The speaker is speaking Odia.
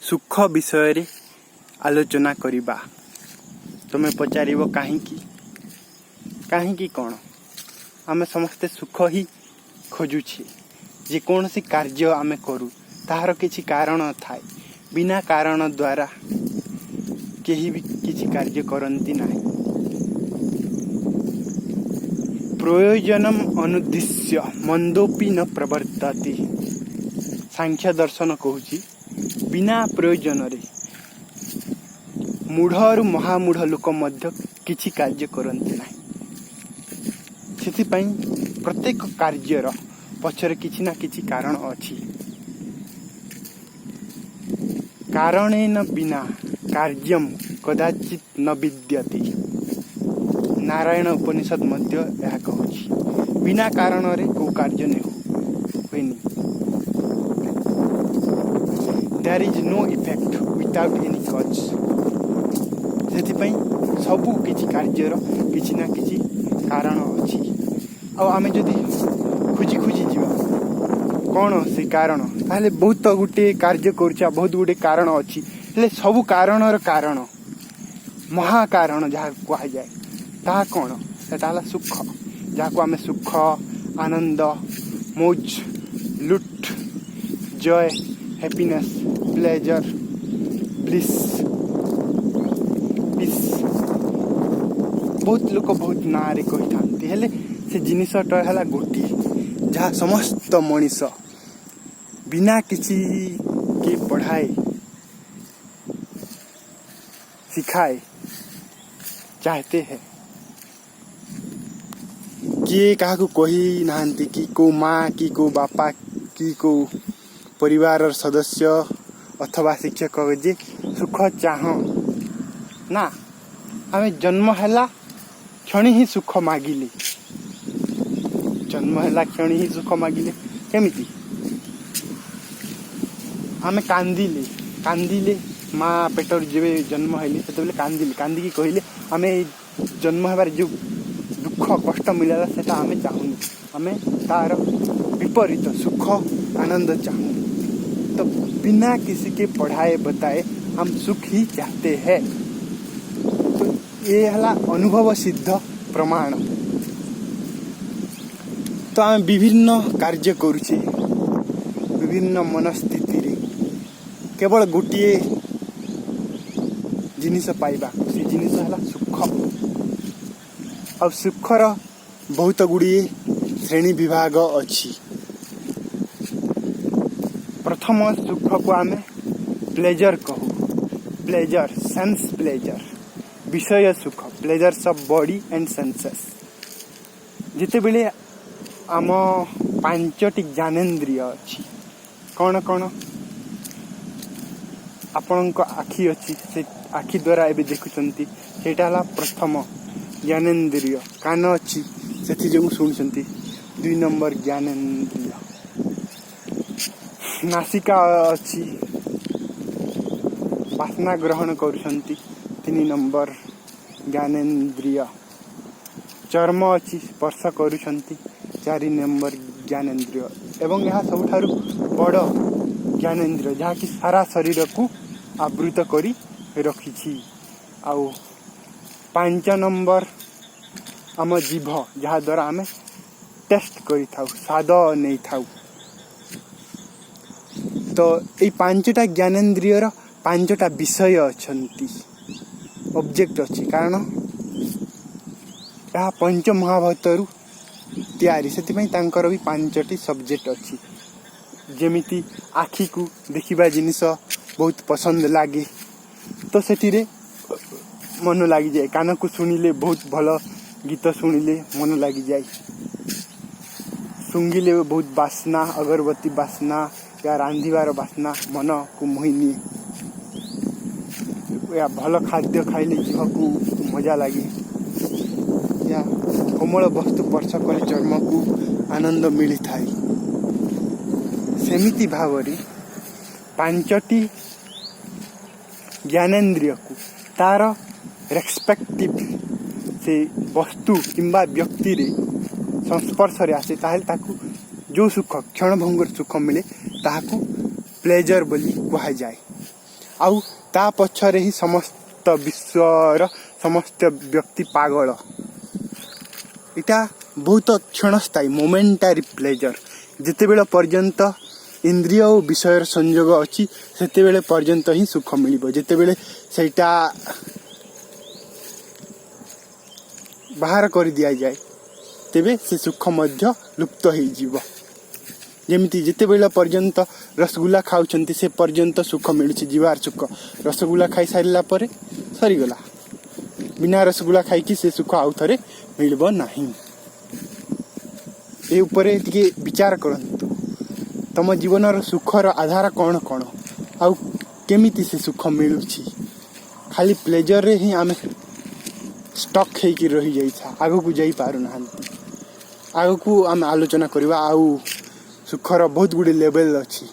ସୁଖ ବିଷୟରେ ଆଲୋଚନା କରିବା। ତୁମେ ପଚାରିବ କାହିଁକି? କାହିଁକି କ'ଣ? ଆମେ ସମସ୍ତେ ସୁଖ ହିଁ ଖୋଜୁଛେ। ଯେକୌଣସି କାର୍ଯ୍ୟ ଆମେ କରୁ, ତାହାର କିଛି କାରଣ ଥାଏ। ବିନା କାରଣ ଦ୍ୱାରା କେହି ବି କିଛି କାର୍ଯ୍ୟ କରନ୍ତି ନାହିଁ। ପ୍ରୟୋଜନମ ଅନୁଦ୍ଦିଶ୍ୟ ମନ୍ଦୋପି ନ ପ୍ରବର୍ତ୍ତତି। ସାଂଖ୍ୟ ଦର୍ଶନ କହୁଛି, ବିନା ପ୍ରୟୋଜନରେ ମୂଢ଼ରୁ ମହାମୂଢ଼ ଲୋକ ମଧ୍ୟ କିଛି କାର୍ଯ୍ୟ କରନ୍ତି ନାହିଁ। ସେଥିପାଇଁ ପ୍ରତ୍ୟେକ କାର୍ଯ୍ୟର ପଛରେ କିଛି ନା କିଛି କାରଣ ଅଛି। କାରଣେନ ବିନା କାର୍ଯ୍ୟମ୍ କଦାଚିତ୍ ନ ବିଦ୍ୟତେ। ନାରାୟଣ ଉପନିଷଦ ମଧ୍ୟ ଏହା କହୁଛି, ବିନା କାରଣରେ କେଉଁ କାର୍ଯ୍ୟ ହୁଏନି। There is no effect without any cause. ସେଥିପାଇଁ ସବୁ କିଛି କାର୍ଯ୍ୟର କିଛି ନା କିଛି କାରଣ ଅଛି। ଆଉ ଆମେ ଯଦି ଖୋଜି ଖୋଜି ଯିବା କ'ଣ ସେ କାରଣ, ତାହେଲେ ବହୁତ ଗୋଟିଏ କାର୍ଯ୍ୟ କରୁଛେ ଆଉ ବହୁତ ଗୁଡ଼ିଏ କାରଣ ଅଛି। ହେଲେ ସବୁ କାରଣର କାରଣ, ମହାକାରଣ ଯାହାକୁ କୁହାଯାଏ, ତାହା କ'ଣ? ସେଟା ହେଲା ସୁଖ, ଯାହାକୁ ଆମେ ସୁଖ, ଆନନ୍ଦ, ମୌଜ, ଲୁଟ୍, ଜୟ, ହ୍ୟାପିନେସ୍, ପ୍ଲେଜର, ବ୍ଲିସ୍, ପିସ୍, ବହୁତ ଲୋକ ବହୁତ ନାଁରେ କହିଥାନ୍ତି। ହେଲେ ସେ ଜିନିଷଟା ହେଲା ଗୋଟିଏ, ଯାହା ସମସ୍ତ ମଣିଷ ବିନା କିଛି କିଏ ପଢ଼ାଏ, ସିଖାଏ, चाहते हैं। କିଏ କାହାକୁ କହି ନାହାନ୍ତି କି କେଉଁ ମା କି କେଉଁ ବାପା କି କେଉଁ ପରିବାରର ସଦସ୍ୟ ଅଥବା ଶିକ୍ଷକ ଯେ ସୁଖ ଚାହଁ ନା। ଆମେ ଜନ୍ମ ହେଲା କ୍ଷଣି ହିଁ ସୁଖ ମାଗିଲେ। ଜନ୍ମ ହେଲା କ୍ଷଣି ହିଁ ସୁଖ ମାଗିଲେ କେମିତି? ଆମେ କାନ୍ଦିଲେ, କାନ୍ଦିଲେ। ମା ପେଟରୁ ଯେବେ ଜନ୍ମ ହେଲି, ସେତେବେଳେ କାନ୍ଦିଲେ। କାନ୍ଦିକି କହିଲେ, ଆମେ ଏଇ ଜନ୍ମ ହେବାରେ ଯେଉଁ ଦୁଃଖ କଷ୍ଟ ମିଳିଲା, ସେଟା ଆମେ ଚାହୁଁନୁ। ଆମେ ତାର ବିପରୀତ ସୁଖ ଆନନ୍ଦ ଚାହୁଁ। तो बिना किसी के पढ़ाए बताए हम सुख ही चाहते हैं। तो ये ହେଲା ଅନୁଭବ ସିଦ୍ଧ ପ୍ରମାଣ। ତ ଆମେ ବିଭିନ୍ନ କାର୍ଯ୍ୟ କରୁଛେ ବିଭିନ୍ନ ମନସ୍ଥିତିରେ, କେବଳ ଗୋଟିଏ ଜିନିଷ ପାଇବା। ସେ ଜିନିଷ ହେଲା ସୁଖ। ଆଉ ସୁଖର ବହୁତ ଗୁଡ଼ିଏ ଶ୍ରେଣୀ ବିଭାଗ ଅଛି। ପ୍ରଥମ ସୁଖକୁ ଆମେ ପ୍ଲେଜର କହୁ। ପ୍ଲେଜର, ସେନ୍ସ ପ୍ଲେଜର, ବିଷୟ ସୁଖ, pleasures of body and senses. ଯେତେବେଳେ ଆମ ପାଞ୍ଚଟି ଜ୍ଞାନେନ୍ଦ୍ରିୟ ଅଛି, କ'ଣ କ'ଣ? ଆପଣଙ୍କ ଆଖି ଅଛି, ସେ ଆଖି ଦ୍ୱାରା ଏବେ ଦେଖୁଛନ୍ତି, ସେଇଟା ହେଲା ପ୍ରଥମ ଜ୍ଞାନେନ୍ଦ୍ରିୟ। କାନ ଅଛି, ସେଥିଯୋଗୁଁ ଶୁଣୁଛନ୍ତି, ଦୁଇ ନମ୍ବର ଜ୍ଞାନେନ୍ଦ୍ରିୟ। ନାସିକା ଅଛି, ବାସ୍ନା ଗ୍ରହଣ କରୁଛନ୍ତି, ତିନି ନମ୍ବର ଜ୍ଞାନେନ୍ଦ୍ରିୟ। ଚର୍ମ ଅଛି, ସ୍ପର୍ଶ କରୁଛନ୍ତି, ଚାରି ନମ୍ବର ଜ୍ଞାନେନ୍ଦ୍ରିୟ। ଏବଂ ଏହା ସବୁଠାରୁ ବଡ଼ ଜ୍ଞାନେନ୍ଦ୍ରିୟ, ଯାହାକି ସାରା ଶରୀରକୁ ଆବୃତ କରି ରଖିଛି। ଆଉ ପାଞ୍ଚ ନମ୍ବର ଆମ ଜିଭ, ଯାହାଦ୍ୱାରା ଆମେ ଟେଷ୍ଟ କରିଥାଉ, ସ୍ୱାଦ ନେଇଥାଉ। ତ ଏଇ ପାଞ୍ଚଟା ଜ୍ଞାନେନ୍ଦ୍ରିୟର ପାଞ୍ଚଟା ବିଷୟ ଅଛନ୍ତି, ଅବଜେକ୍ଟ ଅଛି। କାରଣ ଏହା ପଞ୍ଚ ମହାଭୂତରୁ ତିଆରି, ସେଥିପାଇଁ ତାଙ୍କର ବି ପାଞ୍ଚଟି ସବଜେକ୍ଟ ଅଛି। ଯେମିତି ଆଖିକୁ ଦେଖିବା ଜିନିଷ ବହୁତ ପସନ୍ଦ ଲାଗେ, ତ ସେଥିରେ ମନ ଲାଗିଯାଏ। କାନକୁ ଶୁଣିଲେ, ବହୁତ ଭଲ ଗୀତ ଶୁଣିଲେ ମନ ଲାଗିଯାଏ। ଶୁଙ୍ଘିଲେ ବହୁତ ବାସ୍ନା, ଅଗରବତୀ ବାସ୍ନା ୟା ରାନ୍ଧିବାର ବାସ୍ନା ମନକୁ ମୋହି ନିଏ। ୟା ଭଲ ଖାଦ୍ୟ ଖାଇଲେ ଜିଭକୁ ମଜା ଲାଗେ। ୟା କୋମଳ ବସ୍ତୁ ସ୍ପର୍ଶ କଲେ ଚର୍ମକୁ ଆନନ୍ଦ ମିଳିଥାଏ। ସେମିତି ଭାବରେ ପାଞ୍ଚଟି ଜ୍ଞାନେନ୍ଦ୍ରିୟକୁ ତାର ରେସ୍ପେକ୍ଟିଭ ସେ ବସ୍ତୁ କିମ୍ବା ବ୍ୟକ୍ତିରେ ସଂସ୍ପର୍ଶରେ ଆସେ, ତାହେଲେ ତାକୁ ଯେଉଁ ସୁଖ, କ୍ଷଣଭଙ୍ଗୁର ସୁଖ ମିଳେ, ତାହାକୁ ପ୍ଲେଜର ବୋଲି କୁହାଯାଏ। ଆଉ ତା ପଛରେ ହିଁ ସମସ୍ତ ବିଶ୍ୱର ସମସ୍ତ ବ୍ୟକ୍ତି ପାଗଳ। ଏଇଟା ବହୁତ କ୍ଷଣସ୍ଥାୟୀ, ମୋମେଣ୍ଟାରୀ ପ୍ଲେଜର। ଯେତେବେଳେ ପର୍ଯ୍ୟନ୍ତ ଇନ୍ଦ୍ରିୟ ଓ ବିଷୟର ସଂଯୋଗ ଅଛି, ସେତେବେଳେ ପର୍ଯ୍ୟନ୍ତ ହିଁ ସୁଖ ମିଳିବ। ଯେତେବେଳେ ସେଇଟା ବାହାର କରିଦିଆଯାଏ, ତେବେ ସେ ସୁଖ ମଧ୍ୟ ଲୁପ୍ତ ହେଇଯିବ। ଯେମିତି ଯେତେବେଳେ ପର୍ଯ୍ୟନ୍ତ ରସଗୋଲା ଖାଉଛନ୍ତି, ସେ ପର୍ଯ୍ୟନ୍ତ ସୁଖ ମିଳୁଛି, ଜିହ୍ବାର ସୁଖ। ରସଗୋଲା ଖାଇସାରିଲା ପରେ ସରିଗଲା। ବିନା ରସଗୋଲା ଖାଇକି ସେ ସୁଖ ଆଉ ଥରେ ମିଳିବ ନାହିଁ। ଏ ଉପରେ ଟିକେ ବିଚାର କରନ୍ତୁ। ତମ ଜୀବନର ସୁଖର ଆଧାର କ'ଣ କ'ଣ ଆଉ କେମିତି ସେ ସୁଖ ମିଳୁଛି? ଖାଲି ପ୍ଲେଜରରେ ହିଁ ଆମେ ଷ୍ଟକ୍ ହେଇକି ରହିଯାଇଥା, ଆଗକୁ ଯାଇପାରୁନାହାନ୍ତି। ଆଗକୁ ଆମେ ଆଲୋଚନା କରିବା। ଆଉ ସୁଖର ବହୁତ ଗୁଡ଼ିଏ ଲେଭେଲ୍ ଅଛି।